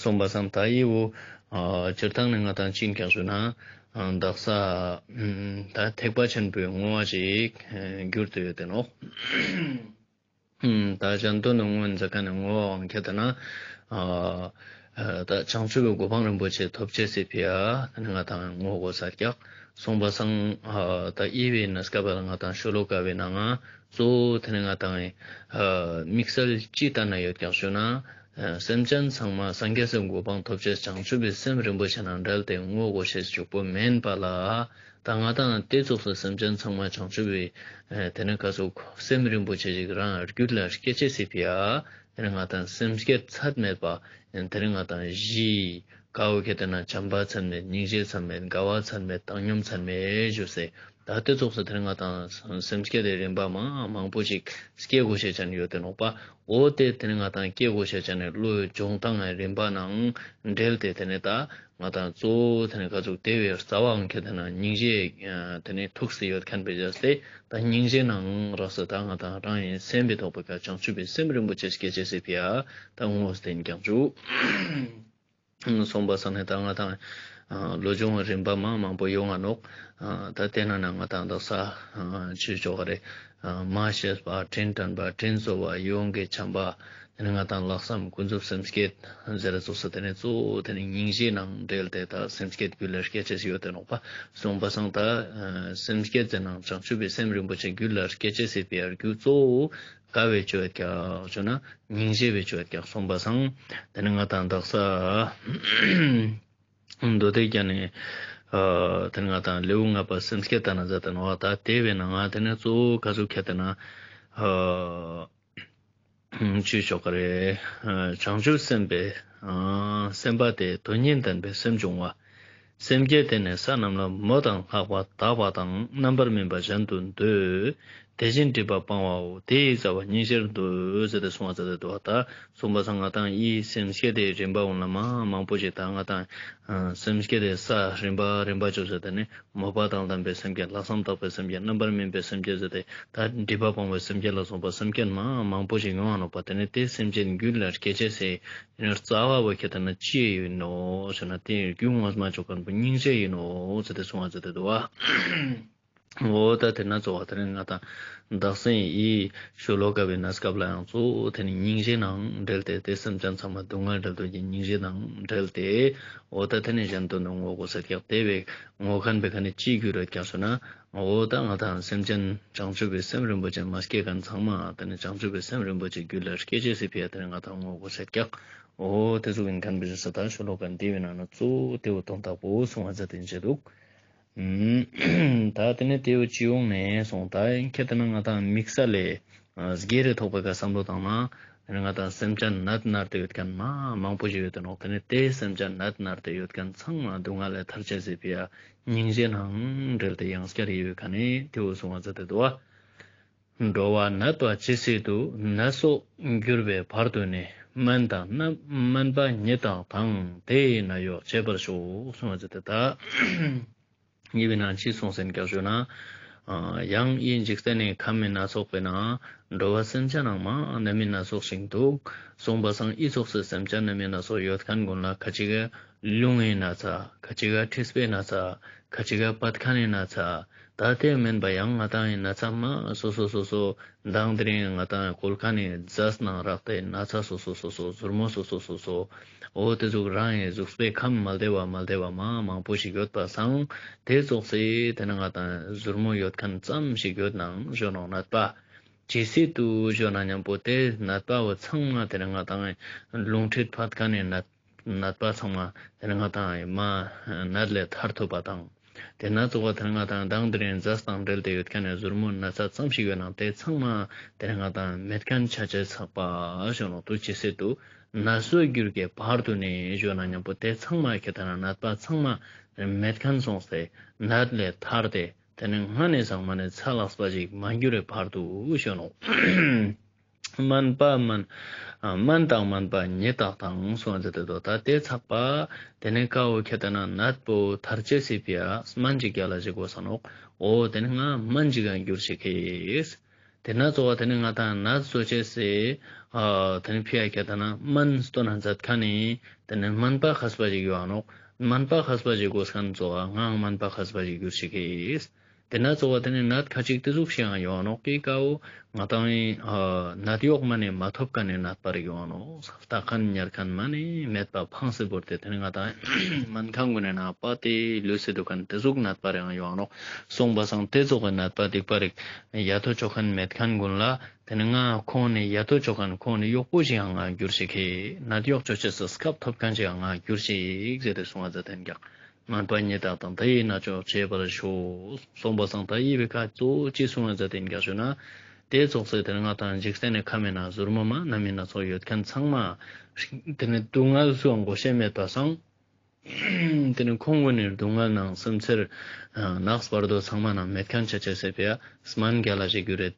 སོང་པ་སང་ད་ཡི་བོ། ཨ་སྤྱིར་བཏང་ནས་ང་དང་ཅི་ཡིན་ཀྱང་ཞུ་ན། ཨ་དག་ས། ཨུམ། ད་ཐེག་པ་ཆེན་པོའི་བསྔོ་བ་ཞིག་ཨ་གྱུར་ཏེ་ཡོད་དེ་ནོག་ཧུམ། ད་གཞན་དོན་དུ་བསྔོ་མཛད་མཁན་ནི་བསྔོ་བའང་ཁྱེད་ལྟ་ན། ཨ་ཨ་ད་བྱང་ཆུབ་ཀྱི་གོ་འཕང་རིན་པོ་ཆེ་ཐོབ་ཅེས་སི་ཕི་ཡ་ད་ནི་ང་དང་བསྔོ་དགོས་ས་ཀྱག་སོང་པ་སང་ཨ་ད་ཡི་བོའི་གནས་སྐབས་ལ་ང་དང་ཤོ་ལོ་ཀ་བའི་ནང་ང་གཙོ་བོ་དེ་ནི་ང་དང་ཨ་དམིགས་བསལ་ཅི་ལྟ་ན་ཡོད་ཀྱང་ཞུ་ན། ཨ་སེམས་ཅན་ཚང་མ་སངས་རྒྱས་སི་གོ་འཕང་ཐོབ་ཅེས་བྱང་ཆུབ་པའི་སེམས་རིན་པོ་ཆེ་ནང་འབྲེལ་ཏེ་བསྔོ་དགོས་ཤེས་ཞུགས་པོ་མེན་པ་ལ། ད་ང་དང་དེ་ཙོགས་སུ་སེམས་ཅན་ཚང་མ་བྱང་ཆུབ་པའི་ཨ་དེ་ནི་ག་ཚོད་སེམས་རིན་པོ་ཆེ་ཞིག་རང་རྒྱུད་ལ་སྐྱེ་ཅེས་སི་ཕི་ཡ། དེ་ནི་ང་དང་སེམས་བསྐྱེད་ཚད་མེད་པ། དེ་ནི་ང་དང་བཞི། ཀ་བོ་ཁྱེད་ལྟ་ན་བྱམས་པ་ཚད་མེད། སྙིང་རྗེ་ཚད་མེད། དགའ་བ་ཚད་མེད། བཏང་སྙོམས་ཚད་མེད་ཞུ་སེ། ད་དེ་ཙོགས་སུ་དེ་ནི་ང་དང་སེམས་བསྐྱེད་དེ་རིམ་པ་མ་མང་པོ་ཅིག་སྐྱེ་དགོས་ཤེས་ཅན་ཡོད་དེ་ནོག་པ། འོ་དེ་དེ་ནི་ང་དང་སྐྱེ་དགོས་ཤེས་ཅན་ནི་བློའི་སྦྱོང་སྟངས་རིམ་པ་ནང་འབྲེལ་ཏེ་དེ་ནི་ད་ང་དང་གཙོ་བོ་དེ་ནི་ག་ཚུགས་དེ་བའི་རྩ་བའང་ཁྱེད་དེ་ན་སྙིང་རྗེ་དེ་ནི་ཐུགས་སུ་ཡོད་མཁན་པའི་བྱས་ཏེ། ད་སྙིང་རྗེ་ནང་རགས་སུ་ད་ང་དང་རང་ཡིན་སེམས་པའི་ཐོག་པའི་ཀ་བྱང་ཆུབ་པའི་སེམས་རིན་པོ་ཆེ་སྐྱེ་ཅེས་སི་ཕི་ཡ་ད་ངོ་བོ་བསྟན་ཀྱང་བཅུག་སོང་པ་སང་ནས་ད་ང་དང་ལོ་ཆུང་རིམ་པ་མ་མང་པོ་ཡོང་ང་ནོག་ད་དེ་ན་ན་ང་དང་དག་ས་ཆོས་ཆོག་ག་རེ། མ་ཤེས་པ་དྲིན་དྲན་པ་དྲིན་གཟོ་བ་ཡིད་འོང་གི་བྱམས་པ། དེ་ནས་ང་དང་ལྷག་བསམ་ཀུན་རྫོབ་སེམས་བསྐྱེད་ཟེར་ར་ཙོགས་སུ་དེ་ནས་གཙོ་བོ་དེ་ནས་སྙིང་རྗེ་ནང་འབྲེལ་ཏེ་ད་སེམས་བསྐྱེད་རྒྱུད་ལ་སྐྱེ་ཅེས་ཡོད་དེ་ནོག་པ། སོང་པ་སང་ད་སེམས་བསྐྱེད་ཟེར་ནང་བྱང་ཆུབ་པའི་སེམས་རིན་པོ་ཆེ་རྒྱུད་ལ་སྐྱེ་ཅེས་སི་ཕི་ཡ་རྒྱུ་གཙོ་བོ་ག་བའི་ཆོས་ཀྱང་བྱུང་ན་སྙིང་རྗེ་བའི་ཆོས་ཀྱང་སོང་པ་སང་དེ་ནི་ང་དང་དག་ས་མདོ་སྡེ་རྒྱན་ནས་དེ་ནི་ང་དང་ལེའུ་ལྔ་པ་སེམས་བསྐྱེད་ལྟ་ན་མཛད་དེ་ནོག་ད་དེ་བས་ན་ང་དེ་ནི་གཙོ་བོ་ག་ཚུགས་ཁྱེད་དེ་ན་ཆོས་ཆོག་ག་རེ། བྱང་ཆུབ་སེམས་དཔའི་སེམས་པ་དེ་དོན་གཉིས་ལྡན་པའི་སེམས་བྱུང་བ། སེམས་བསྐྱེད་དེ་ནི་ས་རྣམས་ལ་མོ་དང་ལྷག་པ་དག་པ་དང་རྣམ་པར་སྨིན་པ་གཞན་དུ་འདོད། དེ་བཞིན་སྒྲིབ་པ་སྤང་བའོ། དེ་ཡི་རྩ་བ་སྙིང་རྗེར་འདོད། ཟེར་ཏེ་གསུངས་པ་ཟེར་ཏེ་འདུག་པ། ད་གསུངས་པ་སང་ང་དང་ཡིད་སེམས་བསྐྱེད་དེ་རིམ་པ་འོང་ལ་མ་མང་པོ་ཞིག་ད་ང་དང་སེམས་བསྐྱེད་དེ་ས་རིམ་པ་རིམ་པ་བཅོས་ཟེར་ཏེ་ནི་མོས་པ་དང་ལྡན་པའི་སེམས་བསྐྱེད། ལྷག་བསམ་དག་པའི་སེམས་བསྐྱེད། རྣམ་པར་སྨིན་པའི་སེམས་བསྐྱེད་ཟེར་ཏེ། ད་སྒྲིབ་པ་སྤོང་བའི་སེམས་བསྐྱེད་ལ་སོགས་པ་སེམས་བསྐྱེད་མ་མང་པོ་ཞིག་ཡོང་བ་ནོག་པ། དེ་ནི་དེ་སེམས་བསྐྱེད་རྒྱུད་ལ་སྐྱེ་ཅེས་སི་རྩ་བ་བོ་ཁྱེད་དེ་ན་ཅི་ཡིན་ནོ་ཟེར་ན་དེ་རྒྱུ་ངོ་མ་ཆོག་མཁན་པོ་སྙིང་རྗེ་ཡིན་ནོ་ཟེར་ཏེ་གསུངས་པ་ཟེར་ཏེ་འདུག་པ། འོ་ད་དེ་ན་གཙོ་བོ་དེ་ནི་ང་དང་བདག་སེམས་ཡིད་ཤོ་ལོ་ཀ་བའི་གནས་སྐབས་ལ་ཡང་གཙོ་བོ་དེ་ནི་སྙིང་རྗེ་ནང་འབྲེལ་ཏེ་དེ་སེམས་ཅན་ཚང་མ་སྡུག་བསྔལ་འབྲེལ་དོན་གྱི་སྙིང་རྗེ་ནང་འབྲེལ་ཏེ། འོ་ད་དེ་ནི་གཞན་དོན་དུ་བསྔོ་དགོས་ཟེར་ཀྱང་དེ་བས་བསྔོ་མཁན་པའི་ཁ་ནས་ཅི་རྒྱུ་རེད་ཀྱང་ཟེར་ན། འོ་ད་ང་དང་སེམས་ཅན་བྱང་ཆུབ་པའི་སེམས་རིན་པོ་ཆེ་མ་སྐྱེས་མཁན་ཚང་མ་དེ་ནི་བྱང་ཆུབ་པའི་སེམས་རིན་པོ་ཆེ་རྒྱུད་ལ་སྐྱེ་ཅེས་སི་ཕི་ཡ་དེ་ནི་ང་དང་བསྔོ་དགོས་ཟེར་ཀྱང་། འོ་དེ་ཚོ་ཡིན་མཁན་པའི་ས་ད་ཤོ་ལོ་ཀ་འདི་བའི་ནང་ན་གཙོ་བོ་དེ་བོ་དོན་དག་པོ་གསུང་བ་མཛད་དེ་བྱེད་འདུག་ད་དེ་ནི་དེ་བོ་སྤྱི་ཡོངས་ནས་སོང་ད་ཁྱེད་དེ་ན་ང་དང་དམིགས་བསལ་ལས་སྒེར་རེ་ཐོག་པའི་ཀ་བསམ་བློ་བཏང་ན། དེ་ནི་ང་དང་སེམས་ཅན་ནད་མནར་ཏེ་ཡོད་མཁན་མ་མང་པོ་ཞིག་ཡོད་དེ་ནོག་དེ་ནི་དེ་སེམས་ཅན་ནད་མནར་ཏེ་ཡོད་མཁན་ཚང་མ་སྡུག་བསྔལ་ལས་ཐར་ཅེས་སི་ཕི་ཡ་སྙིང་རྗེ་ནང་འབྲེལ་ཏེ་ཡང་བསྐྱར་ཡིད་བའི་ཁ་ནས་དེ་བོ་གསུང་བ་མཛད་དེ་འདུག་པ། འགྲོ་བ་ནད་པ་ཇི་སྲིད་དུ། ནད་སོགས་གྱུར་པའི་བར་དུ་ནི། སྨན་དང་སྨན་པ་ཉིད་དག་དང་། དེ་ཡི་ནད་གཡོག་བྱེད་པར་ཤོག་གསུངས་པ་ཟེར་ཏེ་ད། ཡིན་པས་ན་ཅི་གསུངས་ཟིན་ཀྱང་ཞུ་ན། ཡང་ཡིན་འཇིག་རྟེན་ནི་ཁམས་མི་སྣ་ཚོགས་པའི་ནང་། འགྲོ་བ་སེམས་ཅན་རྣམས་མང་ནད་མི་སྣ་ཚོགས་ཤིང་འདུག་གསུངས་པ་སང་ཨི་ཚོགས་སུ་སེམས་ཅན་ནད་མི་སྣ་ཚོགས་ཡོད་མཁན་ཀུན་ལ་ཁ་ཅིག་ག་རླུང་གི་ན་ཚ། ཁ་ཅིག་ག་མཁྲིས་པའི་ན་ཚ། ཁ་ཅིག་ག་བད་ཀན་ནི་ན་ཚ། ད་དེ་མིན་པ་ཡང་ང་དང་ཡི་ན་ཚ་མ་སོ་སོ་སོ་སོ་མདང་དེ་རིང་ང་དང་ཡི་གོལ་ཁ་ནས་རྫས་ནང་རག་སྟེ་ན་ཚ་སོ་སོ་སོ་སོ་ཟུར་མོ་སོ་སོ་སོ་སོ་འོ་དེ་ཟུག་རང་ཡི་གཟུགས་པོའི་ཁམས་མ་བདེ་བ་མ་བདེ་བ་མ་མང་པོ་ཞིག་ཡོད་པ་སང་དེ་ཙོགས་སེ་དེ་ནི་ང་དང་ཟུར་མོ་ཡོད་མཁན་ཙམ་ཞིག་ཡོད་ནའང་ཞོ་ནོ་ནད་པ་ཇི་སྲིད་དུ་ཞོ་ན་མཉམ་པོ་དེ་ནད་པ་བོ་ཚང་མ་དེ་ནི་ང་དང་རླུང་མཁྲིས་བད་ཀན་ནི་ནད་ནད་པ་ཚང་མ་དེ་ནི་ང་དང་ཡི་མ་ནད་ལས་ཐར་ཐུབ་པ་དང་། དེ་ན་གཙོ་བོ་དེ་ནི་ང་དང་མདང་དེ་རིང་རྫས་དང་འབྲེལ་ཏེ་ཡོད་མཁན་ནི་ཟུར་མོ་ན་ཚ་ཙམ་ཞིག་ཡོད་ནའང་དེ་ཚང་མ་དེ་ནི་ང་དང་མེད་མཁན་ཆ་ཆེ་ཚགས་པ་ཞོ་ནོ་དུ་ཇི་སྲིད་དུ་ན་སོ་གྱུར་གྱི་བར་དུ་ནི་ཞོ་ན་མཉམ་པོ་དེ་ཚང་མ་ཁྱེད་དེ་ན་ནད་པ་ཚང་མ་མེད་མཁན་སོང་སྟེ་ནད་ལས་ཐར་ཏེ་དེ་ནི་སྔ་ནས་ཚང་མ་ནི་ཚ་ལགས་པ་ཞིག་མ་གྱུར་རེ་བར་དུ་ཞོ་ནོ། སྨན་པ་སྨན། སྨན་དང་སྨན་པ་ཉིད་དག་དང་གསུངས་ཟེར་ཏེ་དོ་ད་དེ་ཚགས་པ། དེ་ནས་ཀ་བོ་ཁྱེད་དེ་ན་ནད་པོ་ཐར་ཅེས་སི་ཕི་ཡ་སྨན་ཅིག་རྒྱ་ལ་ཞིག་དགོས་ས་ནོག་འོ་དེ་ནི་ང་སྨན་ཅིག་ག་འགྱུར་ཞིག་གིས། དེ་ན་གཙོ་བོ་དེ་ནི་ང་དང་ནད་གསོ་ཅེས་སི། དེ་ནི་ཕི་ཡ་ཁྱེད་དེ་ན་སྨན་སྟོན་ན་མཛད་མཁན་ནི་དེ་ནི་སྨན་པ་མཁས་པ་ཞིག་ཡོད་ནོག་སྨན་པ་མཁས་པ་ཞིག་དགོས་མཁན་གཙོ་བོ་ང་སྨན་པ་མཁས་པ་ཞིག་འགྱུར་ཞིག་གིས། དེ་ན་གཙོ་བོ་དེ་ནི་ནད་ཁ་ཅིག་དེ་ཟུག་ཤེས་ཡང་ཡོང་ནོག་གི་ཀའོ། ང་དང་ཡིན་ནད་གཡོག་མ་ནས་མ་ཐོབ་ཀ་ནས་ནད་པ་རིག་ཡོང་ནོག་ལྟ་མཁན་ཉར་མཁན་མ་ནས་མེད་པ་ཕངས་སེ་བོར་ཏེ་དེ་ནི་ང་དང་སྨན་ཁང་གུན་ནས་ན་པ་དེ་ལུས་སེ་འདུག་མཁན་དེ་ཟུག་ནད་པ་རིག་ཡང་ཡོང་ནོག་སོང་པ་སང་དེ་ཙོགས་ཀྱི་ནད་པ་སྡིག་པ་རིག་ཡ་ཐོ་ཆོག་མཁན་མེད་མཁན་གུན་ལ་དེ་ནི་ང་ཁོང་ནས་ཡ་ཐོ་ཆོག་མཁན་ཁོང་ནས་གཡོག་པོ་ཞིག་ཡང་ང་འགྱུར་ཞིག་གི་ནད་གཡོག་ཆོག་ཅེས་སུ་སྐབས་ཐོབ་མཁན་ཞིག་ཡང་ང་འགྱུར་ཞིག་ཟེར་ཏེ་གསུང་བ་མཛད་དེ་འདུག་སྨན་པ་ཉིད་དག་དང་དེ་ཡི་ན་ཆོག་བྱེད་པར་ཤོག་གསུངས་པ་སང་ད་ཡི་བི་ཁ་གཙོ་བོ་ཅི་གསུང་ང་མཛད་དེ་འདུག་ཞུ་ན། དེ་ཙོགས་སེ་དེ་ནི་ང་དང་འཇིག་རྟེན་ནི་ཁམས་མི་སྣ་ཟུར་མོ་མ་ནད་མི་སྣ་ཚོགས་ཡོད་མཁན་ཚང་མ། དེ་ནི་སྡུག་བསྔལ་སུའང་དགོས་ཤེས་མེད་པ་སང་། དེ་ནི་ཁོང་ངོ་ནས་སྡུག་བསྔལ་ནང་སེམས་ཚེར་ནགས་བར་དོ་ཚང་མ་ནང་མེད་མཁན་ཆ་ཆ་ཟེར་བས་སྨན་རྒྱ་ལ་ཞིག་རྒྱུ་རེད།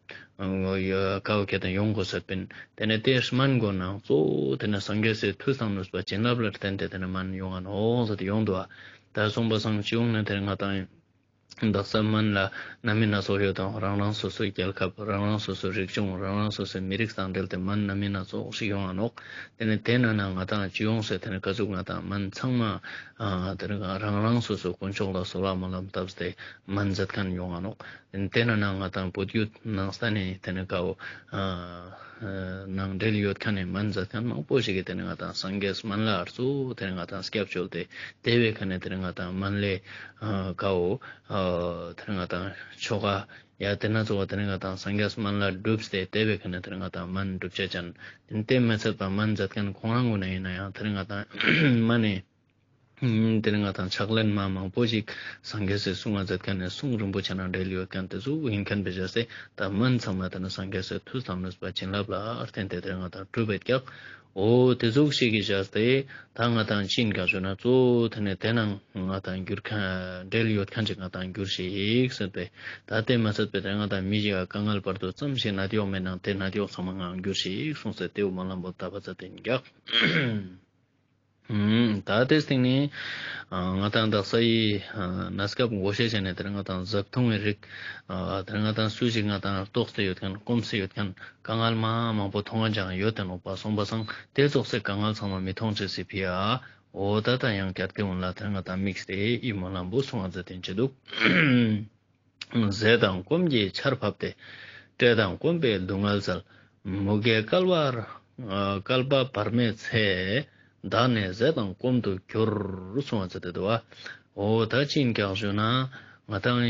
ཀའོ་ཁྱེད་དང་ཡོང་དགོས་ཟེར་པིན། དེ་ནས་དེ་སྨན་དགོས་ནང་གཙོ་བོ་དེ་ནས་སངས་རྒྱས་སའི་མཐུ་དང་ནུས་པ་བྱིན་རླབས་ལ་བརྟེན་ཏེ་དེ་ནས་སྨན་ཡོང་ང་ནོག་ཟེར་ཏེ་ཡོང་འདུག་ཨ། ད་སོང་པ་སང་སྤྱི་ཡོངས་ནས་དེ་ནས་ང་དང་དག་ས་སྨན་ལ་སྣ་མིན་སྣ་ཚོགས་ཡོད་དང་། རང་རང་སོ་སོའི་རྒྱལ་ཁབ། རང་རང་སོ་སོའི་རིག་གཞུང་། རང་རང་སོ་སོའི་མི་རིགས་དང་འབྲེལ་ཏེ་སྨན་སྣ་མིན་སྣ་ཚོགས་ཤིག་ཡོང་ང་ནོག། དེ་ནས་དེ་ན་ན་ང་དང་སྤྱི་ཡོངས་སུ་དེ་ནས་ག་ཟུག་ང་དང་སྨན་ཚང་མ་ཨ་དེ་ནས་རང་རང་སོ་སོའི་དཀོན་མཆོག་ལ་གསོལ་བ་སྨོན་ལམ་བཏབ་སྟེ་སྨན་མཛད་མཁན་ཡོང་ང་ནོག། དེ་ནས་དེ་ན་ན་ང་དང་བོད་བརྒྱུད་ནང་ས་ནས་དེ་ནས་ཀའོ་ཨ་ནང་འབྲེལ་ཡོད་མཁན་ནས་སྨན་མཛད་མཁན་མང་པོ་ཞིག་གིས་དེ་ནས་ང་དང་སངས་རྒྱས་སྨན་བླ་ཨར་ཚོ་དེ་ནས་ང་དང་སྐྱབས་བཅོལ་ཏེ་དེ་བས་ཁ་ནས་དེ་ནས་ང་དང་སྨན་ལས་ཨ་ཀའོ་ཨ་དེ་ནས་ང་དང་ཆོ་ག་ཡ་དེ་ན་ཚོ་བ་དེ་ནས་ང་དང་སངས་རྒྱས་སྨན་བླ་བསྒྲུབས་ཏེ་དེ་བས་ཁ་ནས་དེ་ནས་ང་དང་སྨན་བསྒྲུབ་བྱ་ཅན། དེ་ནས་དེ་མི་ཚད་པ་སྨན་མཛད་མཁན་ཁོང་རང་ངོ་ནས་ཡིན་ན་ཡང་དེ་ནས་ང་དང་སྨན་ནས་ཨུམ། དེ་ནས་ང་དང་ཕྱག་ལེན་མ་མང་པོ་ཞིག་སངས་རྒྱས་སའི་གསུང་ང་མཛད་མཁན་ནས་གསུང་རིན་པོ་ཆེ་ནང་འབྲེལ་ཡོད་མཁན་དེ་ཚོ་ཡིན་མཁན་པའི་བྱ་སེ་ད་སྨན་ཚང་མ་དེ་ནས་སངས་རྒྱས་སའི་མཐུ་དང་ནུས་པ་བྱིན་རླབས་ལ་བརྟེན་ཏེ་དེ་ང་དང་གྲུབ་པའི་ཀྱག། འོ་དེ་ཚོ་ཞིག་གི་བྱ་སེ་ད་ང་དང་ཅི་ཡིན་ག་ཞུ་ན་གཙོ་བོ་དེ་ནས་དེ་ནང་ང་དང་འགྱུར་མཁན་འབྲེལ་ཡོད་མཁན་ཅིག་ང་དང་འགྱུར་ཞིག་ཟེར་ཏེ་ད་དེ་མ་ཚད་པའི་དེ་ང་དང་མི་ཞིག་ག་དཀའ་ངལ་བར་དུ་ཙམ་ཞིག་ནད་གཡོག་མེད་ནང་དེ་ནད་གཡོག་ཚང་མ་ང་འགྱུར་ཞིག་གསུངས་ཟེར་དེའུ་མ་ལམ་པོ་ད་བ་ཚ་དེ་ཡིན་ཀྱག། ད་དེ་སྟེང་ནས་ང་དང་དག་ས་ཡི་གནས་སྐབས་ངོ་ཤེས་བྱས་ནས་དེར་ང་དང་ཟབ་མཐོང་བའི་རིགས་དེར་ང་དང་སུ་ཞིག་ང་དང་རྟོགས་ཏེ་ཡོད་མཁན་སྐོམ་སེ་ཡོད་མཁན་དཀའ་ངལ་མ་མང་པོ་མཐོང་ང་ཅང་ཡོད་དེ་ནོག་པ་སོང་པ་སང་དེ་ཙོགས་སེ་དཀའ་ངལ་ཚང་མ་མི་མཐོང་ཅེས་སི་ཕི་ཡ། འོ་ད་ད་ཡང་བསྐྱར་དེ་འོན་ལ་དེར་ང་དང་དམིགས་ཏེ་ཡི་མོ་ལམ་པོ་སོང་ང་ཛ་དེན་ཅི་འདུག། ཟས་དང་སྐོམ་གྱི་ཆར་ཕབ་སྟེ། བཀྲེས་དང་སྐོམ་པའི་སྡུག་བསྔལ་བསལ། མུ་གེའི་བསྐལ་པར་བསྐལ་པ་བར་མའི་ཚེ། བདག་ནི་ཟས་དང་སྐོམ་དུ་གྱུར། གསུངས་པ་ཚོ་དེ་འདུག་བ། འོ་ད་ཅི་ཡིན་ཀྱང་ཞུ་ན་ང་དང་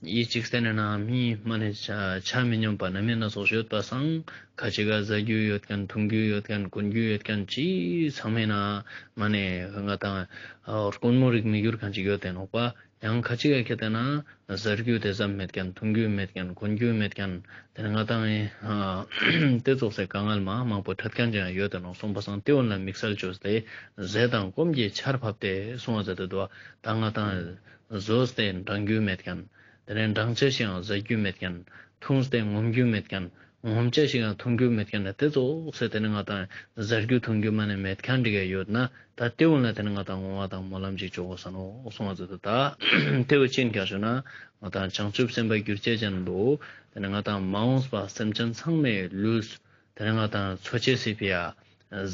ཡི་ཅིག་སེ་ནས་ན་མི་མ་ནས་ཆ་མི་སྙོམས་པ་ན་མི་སྣ་ཚོགས་ཡོད་པ་སང་ཁ་ཅིག་ག་ཟ་རྒྱུ་ཡོད་མཁན་འཐུང་རྒྱུ་ཡོད་མཁན་གོན་རྒྱུ་ཡོད་མཁན་ཅི་ཚང་མས་ན་མ་ནས་ང་དང་དཀོན་མོ་རིགས་མི་འགྱུར་མཁན་ཅིག་ཡོད་དེ་ནོག་པ། ཡང་ཁ་ཅིག་ཡ་ཁྱེད་ལྟ་ན་ཟ་རྒྱུ་དེ་ཙམ་མེད་མཁན་འཐུང་རྒྱུ་མེད་མཁན་གོན་རྒྱུ་མེད་མཁན་དེ་ནི་ང་དང་ཡིན་དེ་ཙོགས་སེ་དཀའ་ངལ་མ་མང་པོ་འཕྲད་མཁན་ཅང་ཡོད་དེ་ནོག་སོང་པ་སང་དེ་འོན་ལ་དམིགས་བསལ་བཅོས་ཏེ་ཟས་དང་སྐོམ་གྱི་ཆར་ཕབ་སྟེ་གསུང་བ་ཟེར་ཏེ་འདུག་བ། ད་ང་དང་ཟོས་ཏེ་འགྲང་རྒྱུ་མེད་མཁན་དེ་ནས་འགྲང་ཆ་ཞིག་ཡང་ཟ་རྒྱུ་མེད་མཁན་འཐུངས་ཏེ་ངོམ་རྒྱུ་མེད་མཁན་ངོམ་ཆ་ཞིག་ཡང་འཐུང་རྒྱུ་མེད་མཁན་ལ་དེ་ཙོགས་སེ་དེ་ནི་ང་དང་ཟ་རྒྱུ་འཐུང་རྒྱུ་མ་ནས་མེད་མཁན་འདི་ག་ཡོད་ན། ད་དེ་འོན་ལ་དེ་ནི་ང་དང་བསྔོ་བ་དང་སྨོན་ལམ་ཅིག་བཅོ་དགོས་ས་ནོ་གསུང་བ་ཟེར་ཏེ་ད་དེ་བས་ཅི་ཡིན་ཀྱང་ཞུ་ན་ང་དང་བྱང་ཆུབ་སེམས་དཔའ་གྱུར་ཅེས་ཅན་པོ་དེ་ནི་ང་དང་མ་འོངས་པ་སེམས་ཅན་ཚང་མའི་ལུས་དེ་ནི་ང་དང་འཚོ་ཅེས་སི་ཕི་ཡ་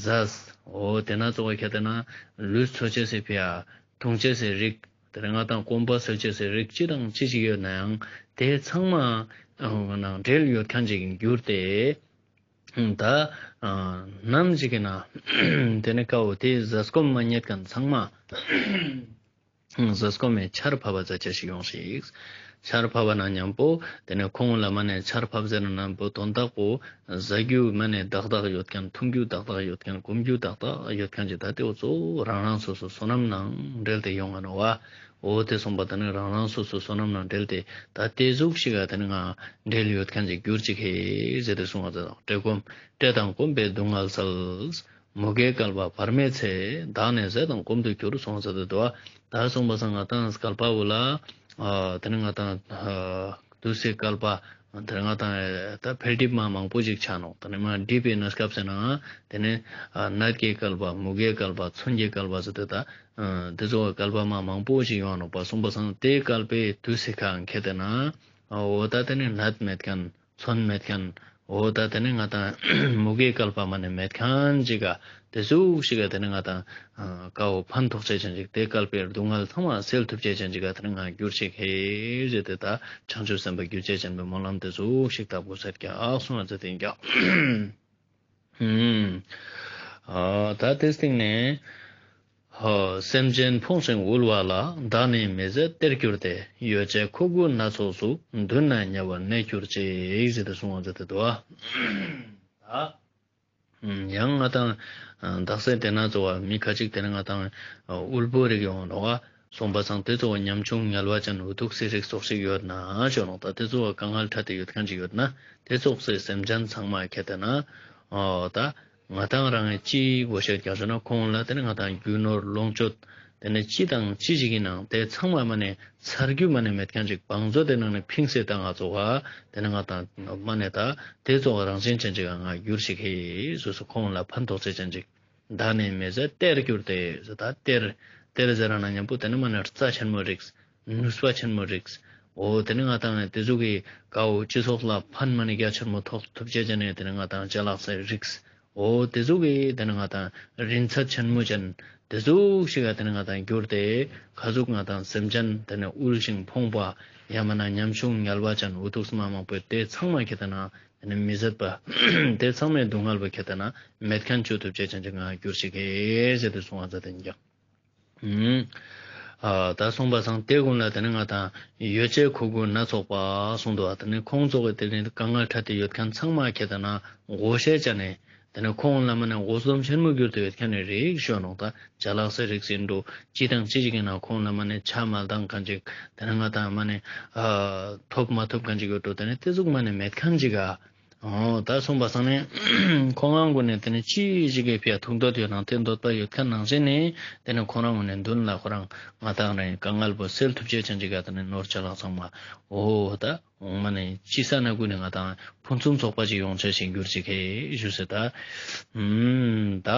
ཟས། འོ་དེ་ན་གཙོ་བོ་ཁྱེད་དེ་ན་ལུས་འཚོ་ཅེས་སི་ཕི་ཡ་འཐུང་ཅེས་སི་རིགས་དེ་ནི་ང་དང་སྐོམ་པ་སེལ་ཅེས་སི་རིགས་ཅི་དང་ཅི་ཞིག་ཡོད་ན་ཡང་དེ་ཚང་མ་ནང་འབྲེལ་ཡོད་མཁན་ཅིག་གྱུར་ཏེ། ད་ནམ་ཞིག་གི་ན་དེ་ནི་ཀའོ་དེ་ཟས་སྐོམ་མ་རྙེད་མཁན་ཚང་མ་ཟས་སྐོམ་མའི་ཆར་ཕབ་པ་ཛ་ཆ་ཞིག་ཡོང་ཞིག། ཆར་ཕབ་པ་ན་མཉམ་པོ་དེ་ནི་ཁོང་ལ་མ་ནས་ཆར་ཕབ་ཟེར་ན་མཉམ་པོ་དོན་དག་པོ་ཟ་རྒྱུ་མ་ནས་དག་དག་ཡོད་མཁན་འཐུང་རྒྱུ་དག་དག་ཡོད་མཁན་གོམ་རྒྱུ་དག་དག་ཡོད་མཁན་ཅིག་ད་དེ་འོ་གཙོ་བོ་རང་རང་སོ་སོ་བསོད་ནམས་ནང་འབྲེལ་ཏེ་ཡོང་ང་ནོ་བ། འོ་དེ་གསུངས་པ་དེ་ནི་རང་རང་སོ་སོའི་བསོད་ནམས་ནང་འབྲེལ་ཏེ་ད་དེ་ཟུག་ཞིག་ག་དེ་ནི་ང་འབྲེལ་ཡོད་མཁན་ཅིག་གྱུར་ཅིག་ཧེ་ཟེར་ཏེ་གསུངས་པ་དང་བཀྲེས་སྐོམ་བཀྲེས་དང་སྐོམ་པའི་སྡུག་བསྔལ་བསལ། མུ་གེའི་བསྐལ་པ་བར་མའི་ཚེ། བདག་ནི་ཟས་དང་སྐོམ་དུ་གྱུར་གསུངས་ཟེར་ཏེ་འདུག་བ། ད་གསུངས་པ་སང་ང་དང་བསྐལ་པ་བོ་ལ་དེ་ནི་ང་དང་དུས་སའི་བསྐལ་པ་དེ་ནི་ང་དང་ད་འཕེལ་འགྲིབ་མ་མང་པོ་ཅིག་ཆགས་ནོག། དེ་ནི་མ་འགྲིབ་པའི་གནས་སྐབས་ཟེར་ན་དེ་ནི་ནད་ཀྱི་བསྐལ་པ་མུ་གེའི་བསྐལ་པ་མཚོན་གྱི་བསྐལ་པ་ཟེར་ཏེ་ད། དེ་ཚོ་བསྐལ་པ་མ་མང་པོ་ཞིག་ཡོང་ནོག་པ་གསུངས་པ་སང་དེའི་བསྐལ་པའི་དུས་སི་ཁ་ཁེ་དེ་ན། འོ་ད་དེ་ནི་ནད་མེད་མཁན་མཚོན་མེད་མཁན། འོ་ད་དེ་ནི་ང་དང་མུ་གེའི་བསྐལ་པ་མ་ནི་མེད་མཁན་ཅིག་ག་དེ་ཟུག་ཞིག་ག་དེ་ནི་ང་དང་ཀའོ་ཕན་ཐོགས་བྱེད་ཅན་ཅིག་དེ་བསྐལ་པའི་སྡུག་བསྔལ་ཚང་མ་སེལ་ཐུབ་བྱེད་ཅན་ཅིག་ག་དེ་ནི་ང་འགྱུར་ཅིག་ཧེ་ཟེར་ཏེ་ད་བྱང་ཆུབ་སེམས་དཔའ་གྱུར་བྱེད་ཅན་པའི་སྨོན་ལམ་དེ་ཟུག་ཞིག་བཏབ་དགོས་ཟེར་ཀྱག་གསུངས་པ་ཟེར་ཏེ་ཡིན་ཀྱག། ཨ་ད་དེ་སྟེང་ནས། ཧོ། སེམས་ཅན་ཕོངས་ཤིང་དབུལ་བ་ལ། བདག་ནི་མི་བཟད་གཏེར་གྱུར་ཏེ། ཡོ་བྱད་མཁོ་དགུ་སྣ་ཚོགས་སུ། མདུན་ན་ཉེ་བར་གནས་གྱུར་ཅིག་ཟེར་ཏེ་གསུངས་པ་ཟེར་ཏེ་འདུག་ཨ། ད། ཡང་ང་དང་། དག་ས་དེ་ན་གཙོ་བོ་མི་ཁ་ཅིག་དེ་ན་ང་དང་། དབུལ་པོ་རིགས་ཡོང་རོགས་ཨ། སོང་པ་སང་དེ་གཙོ་བོ་ཉམ་ཆུང་ངལ་བ་ཅན་འུ་ཐུག་སི་རིགས་ཙོགས་ཤིག་ཡོད་ན་ཞོ་ནོག་ད་དེ་གཙོ་བོ་དཀའ་ངལ་འཕྲད་དེ་ཡོད་མཁན་ཅིག་ཡོད་ན་དེ་ཙོགས་སི་སེམས་ཅན་ཚང་མ་ཁྱེད་དེ་ན། ཨོ་ད། ང་དང་རང་གི་ཅི་དགོས་ཤེས་རྒྱག་ཟེར་ན་ཁོང་ལ་དེ་ནི་ང་དང་རྒྱུ་ནོར་ལོངས་སྤྱོད་དེ་ནི་ཅི་དང་ཅི་ཞིག་ཡིན་ནའང་དེ་ཚང་མ་མ་ནས་ཚར་རྒྱུ་མ་ནས་མེད་མཁན་ཅིག་བང་མཛོད་དེ་ནང་ནས་ཕིངས་སེ་ད་ང་ཚོ་བ་དེ་ནི་ང་དང་མ་ནས་ད་དེ་ཚོ་རང་བཞིན་ཅན་ཅིག་ང་འགྱུར་ཞིག་ཧེ་སོ་སོ་ཁོང་ལ་ཕན་ཐོགས་ཚད་ཅན་ཅིག་བདག་ནི་མི་ཟད་གཏེར་གྱུར་ཏེ། ད་གཏེར་གཏེར་ཟེར་ན་མཉམ་པོ་དེ་ནི་མ་ནི་རྩ་ཆེན་མོ་རིགས། ནུས་པ་ཆེན་མོ་རིགས། འོ་དེ་ནི་ང་དང་དེ་ཚོ་གི་ཀའོ་སྤྱི་ཚོགས་ལ་ཕན་མ་ནི་རྒྱ་ཆེན་མོ་ཐོགས་ཐུབ་ཅེས་ཅན་ནི་དེ་ནི་ང་དང་ཅ་ལག་ཟེར་རིགས། འོ་དེ་ཚོ་གི་དེ་ནི་ང་དང་རིན་ཚད་ཆེན་མོ་ཅན་དེ་ཚོ་ཞིག་ག་དེ་ནི་ང་དང་གྱུར་ཏེ་ཁ་ཟུག་ང་དང་སེམས་ཅན་དེ་ནི་དབུལ་ཞིང་ཕོངས་པ་ཡང་མིན་ན་ཉམ་ཆུང་ངལ་བ་ཅན་འུ་ཐུག་སི་མ་མང་པོས་དེ་ཚང་མ་ཁྱེད་དེ་ན། དེ་ནི་མི་བཟད་པ། དེ་ཚང་མའི་སྡུག་བསྔལ་བ་ཁྱེད་དེ་ན་མེད་མཁན་བཅོས་ཐུབ་ཅེས་ཅན་གྱི་ང་གྱུར་ཞིག་ཧེ་ཟེར་ཏེ་གསུང་བ་མཛད་དེ་འཇག་ཨ་ད་གསུངས་པ་སང་དེ་ཀུན་ལ་དེ་ནི་ང་དང་ཡོ་བྱད་མཁོ་དགུ་སྣ་ཚོགས་པ་གསུངས་འདུག་བ། དེ་ནི་ཁོང་ཚོ་གི་དེ་ནི་དཀའ་ངལ་འཕྲད་དེ་ཡོད་མཁན་ཚང་མ་ཁྱེད་དེ་ན་དགོས་ཤེས་ཅན་ནི་དེ་ནི་ཁོང་ལ་མ་ནི་འོ་ཟོམ་ཆེན་མོ་གྱུར་ཏེ་ཡོད་མཁན་ནི་རིགས་ཤོད་ནོག་ད་ཅ་ལག་ཟེར་རིགས་ཟིན་འགྲོ་ཅི་དང་ཅི་ཞིག་ཡིན་ན་ཁོང་ལ་མ་ནི་ཆ་མ་ལྡང་མཁན་ཅིག་དེ་ནི་ང་དང་མ་ནི་ཨ་ཐོབ་མ་ཐོབ་མཁན་ཅིག་ཡོད་འགྲོ། དེ་ནི་དེ་ཟུག་མ་ནི་མེད་མཁན་ཅིག་ག་འོ་ད་གསུངས་པ་སང་ནི་ཁོང་རང་ཀུན་ནས་དེ་ནི་ཅི་ཞིག་གི་ཕི་ཡ་ཐུག་འདོད་ཡོད་ནང་དེ་འདོད་པ་ཡོད་མཁན་ནང་བཞིན་ནི་དེ་ནི་ཁོང་རང་ཀུན་ནས་མདུན་ལ་ཁོ་རང་ང་དང་རང་དཀའ་ངལ་པོ་སེལ་ཐུབ་ཅེས་ཅན་ཅིག་ག་དེ་ནི་ནོར་ཅ་ལག་ཚང་མ་འོ་ད་འོང་མ་ནི་ཅི་ས་ན་ཀུན་ནས་ང་དང་ཕུན་སུམ་ཚོགས་པ་ཅིག་ཡོང་ཆ་ཞིག་འགྱུར་ཅིག་ཧེ་ཞུ་ཟེར་ད། ད་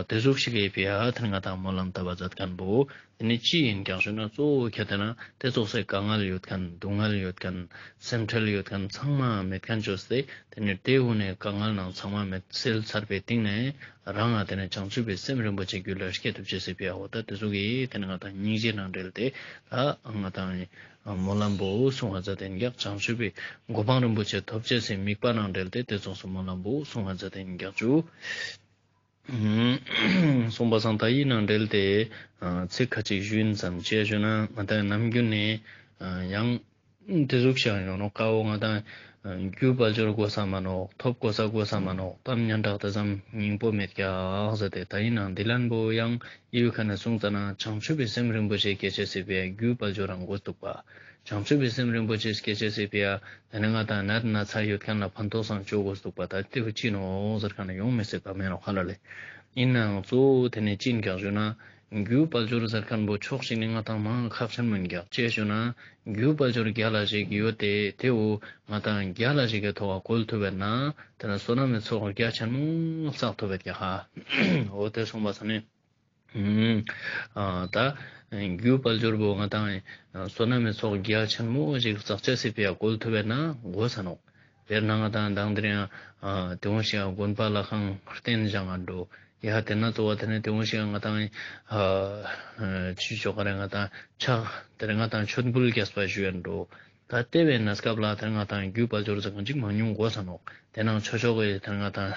དེ་ཟུག་ཞིག་གི་ཕི་ཡ་དེ་ནི་ང་དང་སྨོན་ལམ་བཏབ་པ་མཛད་མཁན་པོ། དེ་ནི་ཅི་ཡིན་ཀྱང་ཞུ་ན་གཙོ་བོ་ཁྱེད་དེ་ན་དེ་ཚོགས་སའི་དཀའ་ངལ་ཡོད་མཁན་སྡུག་བསྔལ་ཡོད་མཁན་སེམས་ཁྲལ་ཡོད་མཁན་ཚང་མ་མེད་མཁན་བཅོས་ཏེ་དེ་ནི་དེ་འུ་ནས་དཀའ་ངལ་ནང་ཚང་མ་མེད་སེལ་ཚར་བའི་སྟེང་ནས་རང་ང་དེ་ནི་བྱང་ཆུབ་པའི་སེམས་རིན་པོ་ཆེ་རྒྱུད་ལ་སྐྱེ་ཐུབ་ཅེས་སྲིད་པའི་འོ་ད་དེ་ཚོ་གིས་དེ་ནི་ང་དང་སྙིང་རྗེ་ནང་འབྲེལ་ཏེ་ད་ང་དང་སྨོན་ལམ་པོ་གསུང་བ་མཛད་དེ་འགྱག་བྱང་ཆུབ་པའི་གོ་འཕང་རིན་པོ་ཆེ་ཐོབ་ཅེས་སྲིད་དམིགས་པ་ནང་འབྲེལ་ཏེ་དེ་ཚོགས་སུ་སྨོན་ལམ་པོ་གསུང་བ་མཛད་དེ་འགྱག་ཅུ། གསུངས་པ་སང་ད་ཡིན་ནང་འབྲེལ་ཏེ་ཚིག་ཁ་ཅིག་ཞུ་ཡིན་ཙམ་བྱས་ཞུ་ན་ང་ད་ནམ་རྒྱུན་ནས་ཡང་དེ་ཟུག་ཤང་ཡོང་ནོ་ཀ་བོ་ང་ད་རྒྱུ་དཔལ་འབྱོར་དགོས་ས་མ་ནོག་ཐོབ་དགོས་ས་དགོས་ས་མ་ནོག་གཏམ་སྙན་གྲགས་དེ་ཙམ་སྙིང་པོ་མེད་ཀྱག་ཟེར་ཏེ་ད་ཡིན་ནང་འདི་ལན་པོ་ཡང་ཡིའུ་ཁ་ནས་གསུངས་ཙ་ན་བྱང་ཆུབ་པའི་སེམས་རིན་པོ་ཆེ་སྐྱེ་ཅེས་སྲིད་པའི་རྒྱུ་དཔལ་འབྱོར་རང་དགོས་འདུག་པ། བྱང་ཆུབ་པའི་སེམས་རིན་པོ་ཆེ་སྐྱེ་ཅེས་སྲིད་པའི་ཡ། དེ་ནི་ང་དང་ནད་ན་ཚ་ཡོད་མཁན་ལ་ཕན་ཐོགས་སང་བཅོ་དགོས་འདུག་པ་ད་དེ་བུ་ཅི་ནོ་ཟེར་མཁན་ལ་ཡོང་མི་སྲིད་པ་མེད་ནོ་ཧ་ལ་ལེ། ཡིན་ནའང་གཙོ་བོ་དེ་ནི་ཅི་ཡིན་ཀྱང་ཞུ་ན། རྒྱུ་དཔལ་འབྱོར་ཟེར་མཁན་པོ་ཕྱོགས་གཅིག་ནས་ང་དང་མང་ཁག་ཆེན་མོ་ཡིན་ཀྱག་ཅེས་ཞུ་ན། རྒྱུ་དཔལ་འབྱོར་རྒྱ་ལ་ཞིག་ཡོད་དེ་དེ་བོ་ང་དང་རྒྱ་ལ་ཞིག་གི་ཐོག་བཀོལ་ཐུབ་པས་ན་དེ་ན་བསོད་ནམས་ཚོགས་རྒྱ་ཆེན་མོ་བསགས་ཐུབ་པས་ཀྱག་ཧ། འོ་དེ་སོང་པ་ས་ནི། ཨ་ད་རྒྱུ་དཔལ་འབྱོར་པོ་ང་དང་བསོད་ནམས་ཚོགས་རྒྱ་ཆེན་མོ་ཞིག་བསགས་ཅེས་སྲིད་པའི་བཀོལ་ཐུབ་པས་ན་དགོས་ས་ནོག་དཔེར་ན་ང་དང་དང་དེ་རིང་དེ་འོང་ཞིག་དགོན་པ་ལ་ཁང་རྟེན་བཞེངས་ང་འགྲོ། ཡ་དེ་ན་གཙོ་བོ་དེ་ནི་དེ་འོང་ཞིག་ང་དང་ཆུ་ཆོག་ག་རེ་ང་དང་ཕྱག་དེ་རིང་ང་དང་མཆོད་འབུལ་རྒྱས་པ་ཞུ་ཡ་འགྲོ། ད་ལྟེ་བའི་གནས་སྐབས་ལ་དེ་ང་དང་རྒྱུ་དཔལ་འབྱོར་ཟེར་མཁན་ཅིག་མང་ཉུང་དགོས་ས་ནོག་དེ་ནང་ཆོས་ཕྱོགས་ཀྱི་དེ་ང་དང་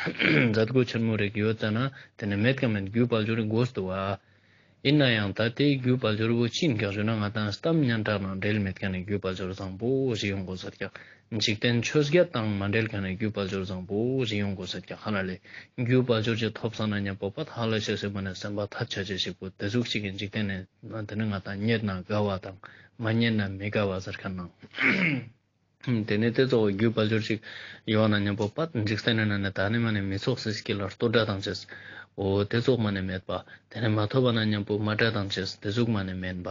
མཛད་སྒོ་ཆེན་མོ་རིགས་ཡོད་ཙ་ན་དེ་ནི་མེད་ཀ་མེད་རྒྱུ་དཔལ་འབྱོར་དགོས་འདུག་བ། ཡིན་ན་ཡང་ད་ལྟའི་རྒྱུ་དཔལ་འབྱོར་བོ་ཅི་ཡིན་ཀྱང་ཞུ་ན་ང་དང་གཏམ་སྙན་གྲགས་ནང་འབྲེལ་མེད་མཁན་ནི་རྒྱུ་དཔལ་འབྱོར་བཟང་པོ་ཞིག་ཡོང་དགོས་ས་ཀྱག་འཇིག་རྟེན་ཆོས་བརྒྱད་དང་མ་འབྲེལ་མཁན་ནི་རྒྱུ་དཔལ་འབྱོར་བཟང་པོ་ཞིག་ཡོང་དགོས་ས་ཀྱག་ཧ་ལ་ལེ། རྒྱུ་དཔལ་འབྱོར་ཅིག་ཐོབ་སོང་ན་མཉམ་པོ་པ་ཧ་ལ་ཤེས་སེ་མ་ནས་སེམས་པ་ཐད་ཆ་ཆེ་ཞིག་པོ་དེ་ཟུག་ཅིག་གི་འཇིག་རྟེན་ནས་དེ་ནི་ང་དང་རྙེད་ན་དགའ་བ་དང་མ་རྙེད་ན་མི་དགའ་བ་ཟེར་མཁན་ནང་། དེ་ནས་དེ་ཚོགས་རྒྱུ་དཔལ་འབྱོར་ཅིག་ཡོང་ན་མཉམ་པོ་པ་འཇིག་རྟེན་ནི་ནང་ནས་ད་ནི་མ་ནས་མི་ཚོགས་སི་སྐྱིད་ལ་ལྟོ་འདྲ་དང་བཅས། འོ་དེ་ཚོགས་མ་ནས་མེད་པ། དེ་ནས་མ་ཐོབ་པ་ན་མཉམ་པོ་མ་འདྲ་དང་བཅས་དེ་ཚོགས་མ་ནས་མེད་པ།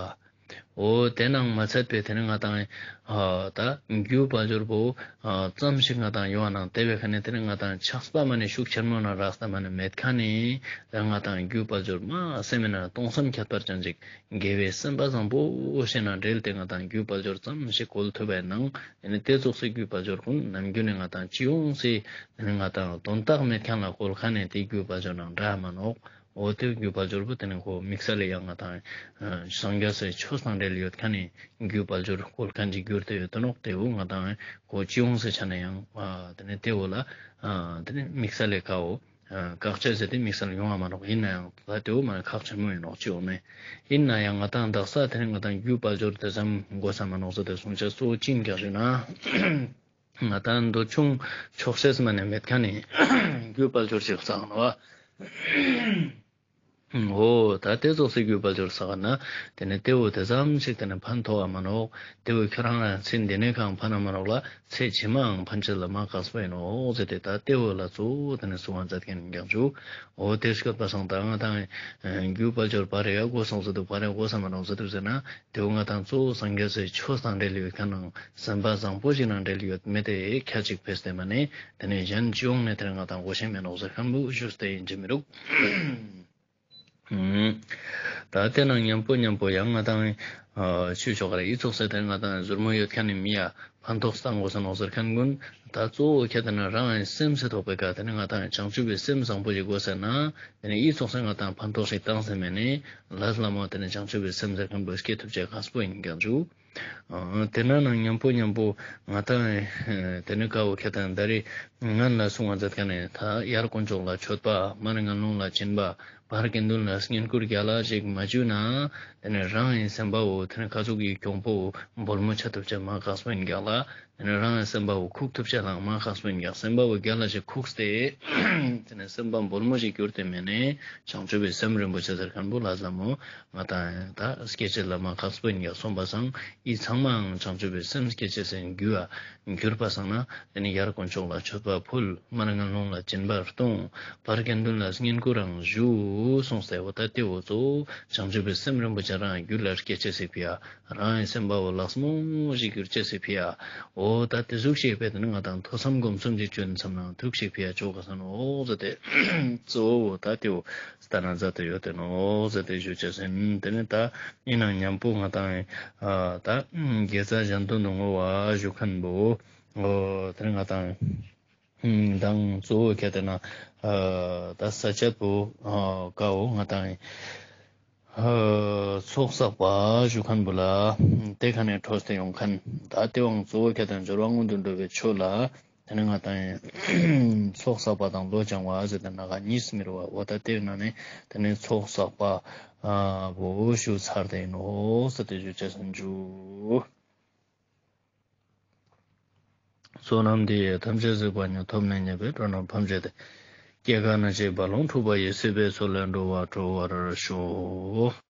འོ་དེ་ནང་མ་ཚད་པའི་དེ་ནི་ང་དང་ཨ་ད་རྒྱུ་དཔལ་འབྱོར་པོ་ཨ་ཙམ་ཞིག་ང་དང་ཡོང་ན་དེ་བས་ཁ་ནས་དེ་ནི་ང་དང་ཆགས་པ་མ་ནས་ཤུགས་ཆེན་མོ་ན་རག་ས་མ་ནས་མེད་ཁ་ནས་ང་དང་རྒྱུ་དཔལ་འབྱོར་མ་སེམས་ན་སྟོང་བསམ་ཁྱད་པར་ཅན་ཅིག་དགེ་བའི་སེམས་པ་བཟང་པོ་ཞེ་ན་འབྲེལ་ཏེ་ང་དང་རྒྱུ་དཔལ་འབྱོར་ཙམ་ཞིག་བཀོལ་ཐུབ་པའི་ནང་ཡིན་ནི་དེ་ཚོགས་སུ་རྒྱུ་དཔལ་འབྱོར་ཀུན་ནམ་རྒྱུན་ནས་ང་དང་ཅི་ཡོང་སྲིད་ནི་ང་དང་དོན་དག་མེད་མཁན་ལ་བཀོལ་མཁན་ནས་དེ་རྒྱུ་དཔལ་འབྱོར་ནང་འདྲ་མ་ནོག་འོ་དེ་རྒྱུ་དཔལ་འབྱོར་པོ་དེ་ནི་ཁོ་དམིགས་བསལ་ལས་ཡང་ང་དང་སངས་རྒྱས་སའི་ཆོས་དང་འབྲེལ་ཡོད་མཁན་ནི་རྒྱུ་དཔལ་འབྱོར་བཀོལ་མཁན་གྱི་རྒྱུར་དེ་ཡོད་དོ་ནོག་དེ་འུ་ང་དང་ཁོ་ཅི་ཡོང་སྲིད་ཆ་ནས་ཡང་དེ་ནི་དེ་འུ་ལ་དེ་ནི་དམིགས་བསལ་ལས་ཁ་འོ། བཀག་ཆ་ཟེར་ཏེ་དམིགས་བསལ་ཡོང་བ་མ་ནོག་ཡིན་ན་ཡང་ད་དེའུ་མ་ཁག་ཆེན་མོ་ཡིན་ནོག་ཅི་འོ་མེད། ཡིན་ན་ཡང་ང་དང་དག་ས་དེ་ནི་ང་དང་རྒྱུ་དཔལ་འབྱོར་དེ་ཙམ་དགོས་ས་མ་ནོག་ཟེར་ཏེ་གསུང་ཆ་གཙོ་བོ་ཅི་ཡིན་ཀྱང་ཞུ་ན། ང་དང་འདོད་ཆུང་ཆོག་ཤེས་མ་ནས་མེད་མཁན་ནི་རྒྱུ་དཔལ་འབྱོར་ཞིག་བསགས་ནོ། འོ་ད་དེ་ཚོགས་སེ་རྒྱུ་དཔལ་འབྱོར་བསགས་ན་དེ་ནས་དེ་བོ་དེ་ཙམ་ཞིག་དེ་ནས་ཕན་ཐོགས་པ་མ་ནོག། དེ་བོ་ཁྱོད་རང་ལ་ཚེ་འདི་ནས་གང་ཕན་ན་མ་ནོག་ལ། ཚེ་ཕྱི་མའང་ཕན་ཆེད་ལ་མ་ཁག་པོ་ཡིན་ནོག་ཟེར་ཏེ། ད་དེ་བོ་ལ་གཙོ་བོ་དེ་ནས་གསུང་བ་མཛད་མཁན་ཡིན་ཀྱང་བཅུག། འོ་དེ་སྐད་པ་སང་ད་ང་དང་རྒྱུ་དཔལ་འབྱོར་བར་ཡ་དགོས་སོང་ཟེར་དུས་བར་ཡ་དགོས་ས་མ་ནོག་ཟེར་དུས་ཟེར་ན། དེ་བོ་ང་དང་གཙོ་བོ་སངས་རྒྱས་སི་ཆོས་དང་འབྲེལ་ཡོད་མཁན་ནང་སེམས་པ་བཟང་པོ་ཞིག་ནང་འབྲེལ་ཡོད་མེད་དེ་ཁྱད་ཅིག་ཕེས་ཏེ་མ་ནས་དེ་ནས་གཞན་སྤྱི་ཡོངས་ནས་དེ་ནས་ང་དང་དགོས་ཤེས་མེད་ནོག་ཟེར་མཁན་བོ་ཞུས་ཏེ་ཡིན་གྱི་མི་རུག། ད་དེ་ནང་མཉམ་པོ་མཉམ་པོ་ཡང་ང་དང་ཆོས་ཕྱོགས་ཀ་ར་ཡིད་ཚོགས་ཟེར་དེ་ང་དང་ཟུར་མོ་ཡོད་མཁན་ནི་མི་ཡ་ཕན་ཐོགས་བཏང་དགོས་ས་ནོག་ཟེར་མཁན་ཀུན། ད་གཙོ་བོ་ཁྱད་དེ་ན་རང་ཡང་སེམས་སུ་ཐོགས་པའི་ཀ་དེ་ནི་ང་དང་བྱང་ཆུབ་པའི་སེམས་བཟང་པོ་ཞིག་དགོས་ཟེར་ན། དེ་ནི་ཡིད་ཚོགས་ཟེར་ང་དང་ཕན་ཐོགས་ཤིག་བཏང་ཟེར་མེད་ནི་ལས་སླ་མོ་དེ་ནི་བྱང་ཆུབ་པའི་སེམས་ཟེར་མཁན་པོ་སྐྱེ་ཐུབ་ཅེས་ཁག་པོ་ཡིན་ཀྱང་བཅུག། དེ་ན་ནང་མཉམ་པོ་མཉམ་པོ་ང་དང་དེ་ནི་ཀ་བོ་ཁྱད་དང་ད་རེས་ང་ལ་གསུང་བ་མཛད་མཁན་ནི་ད་ཡར་དཀོན་མཆོག་ལ་མཆོད་པ། མར་ངན་སློང་ལ་སྦྱིན་པ། བར་དགེ་འདུན་ལ་བསྙེན་བཀུར་རྒྱག་ལ་ཞིག་མ་བཅུག་ན། དེ་ནས་རང་ཡི་སེམས་པ་བོ་དེ་ནས་ཁ་ཚུགས་ཀྱི་གྱོང་པོ་བོ་འབོལ་མོ་ཆ་ཐུབ་ཅེས་མ་ཁག་པོ་ཡིན་རྒྱག་ལ། དེ་ནས་རང་ཡི་སེམས་པ་བོ་ཁུག་ཐུབ་ཅེས་ལའང་མ་ཁག་པོ་ཡིན་རྒྱག། སེམས་པ་བོ་རྒྱ་ལ་ཞིག་ཁུག་སྟེ། དེ་ནས་སེམས་པ་འབོལ་མོ་ཞིག་གྱུར་ཏེ་མེད་ནས་བྱང་ཆུབ་པའི་སེམས་རིན་པོ་ཆེ་ཟེར་མཁན་བོ་ལ་ཟ་མོ་ང་དང་ད་སྐྱེ་ཅེས་ལ་མ་ཁག་པོ་ཡིན་རྒྱག་གསུངས་པ་སང་ཡིད་ཚང་མའང་བྱང་ཆུབ་པའི་སེམས་སྐྱེ་ཅེས་སེམས་རྒྱུ་བ་གྱུར་པ་སང་ན། དེ་ནས་ཡར་དཀོན་མཆོག་ལ་མཆོད་པ་ཕུལ། མར་ངན་སློང་ལ་སྦྱིན་པ་གཏོང་། བར་དགེ་འདུན་ལ་བསྙེན་བཀུར་རང་ཞུ་གསུངས་ཏེ། འོ་ད་དེ་བོ་གཙོ་བོ་བྱང་ཆུབ་པའི་སེམས་རིན་པོ་ཆེ་རང་རྒྱུད་ལ་སྐྱེ་ཅེས་སི་ཕི་ཡ། རང་ཡི་སེམས་པ་བོ་ལགས་མོ་ཞིག་གྱུར་ཅེས་སི་ཕི་ཡ། འོ་ད་དེ་ཟུག་ཤེས་པས་དེ་ནི་ང་དང་ཐོས་བསམ་སྒོམ་གསུམ་གྱི་སྤྱོད་མཚམས་ནང་ཐུག་ཤིག་ཕི་ཡ་ཆོག་ག་ས་ནོ་ཟེར་ཏེ། གཙོ་བོ་ད་དེ་བོ་ལྟ་ན་མཛད་དེ་ཡོད་དེ་ནོ་ཟེར་ཏེ་ཞུ་ཅེས་ཟིན། དེ་ནི་ད་ཡིན་ནང་མཉམ་པོ་ང་དང་ད་དགེ་རྩ་གཞན་དོན་དུ་བསྔོ་བ་ཞུ་མཁན་བོ། འོ་དེ་ནི་ང་དང་། དང་གཙོ་བོ་ཁྱད་དེ་ན་ད་ས་བཅད་པོ་ཀ་བོ་ང་དང་ཚོགས་བསགས་པ་ཞུ་མཁན་བོ་ལ་དེ་ཁ་ནས་འཕྲོས་ཏེ་ཡོང་མཁན། ད་དེ་བང་གཙོ་བོ་ཁྱད་དེ་ན་སྦྱོར་བ་སྔོན་དུ་འགྲོ་བའི་ཆོས་ལ་དེ་ནི་ང་དང་ཚོགས་བསགས་པ་དང་བློ་སྦྱང་བ་ཟེར་ཏེ་ན་ག་གཉིས་མི་རུ་བ། འོ་ད་དེ་ན་ནི་དེ་ནི་ཚོགས་བསགས་པ་བོ་ཞུ་ཚར་ཏེ་ཡིན་ནོ་ཟེར་ཏེ་ཞུ་ཅེས་སུ་འཇུ། བསོད་ནམས་འདི་ཡིས་ཐམས་ཅད་གཟིགས་པ་ཉིད། ཐོབ་ནས་ཉེས་པའི་དགྲ་རྣམས་ཕམ་བྱས་ཏེ། སྐྱེ་རྒ་ན་འཆིའི་རྦ་ཀློང་འཁྲུགས་པ་ཡི། སྲིད་པའི་མཚོ་ལས་འགྲོ་བ་སྒྲོལ་བར་ཤོག།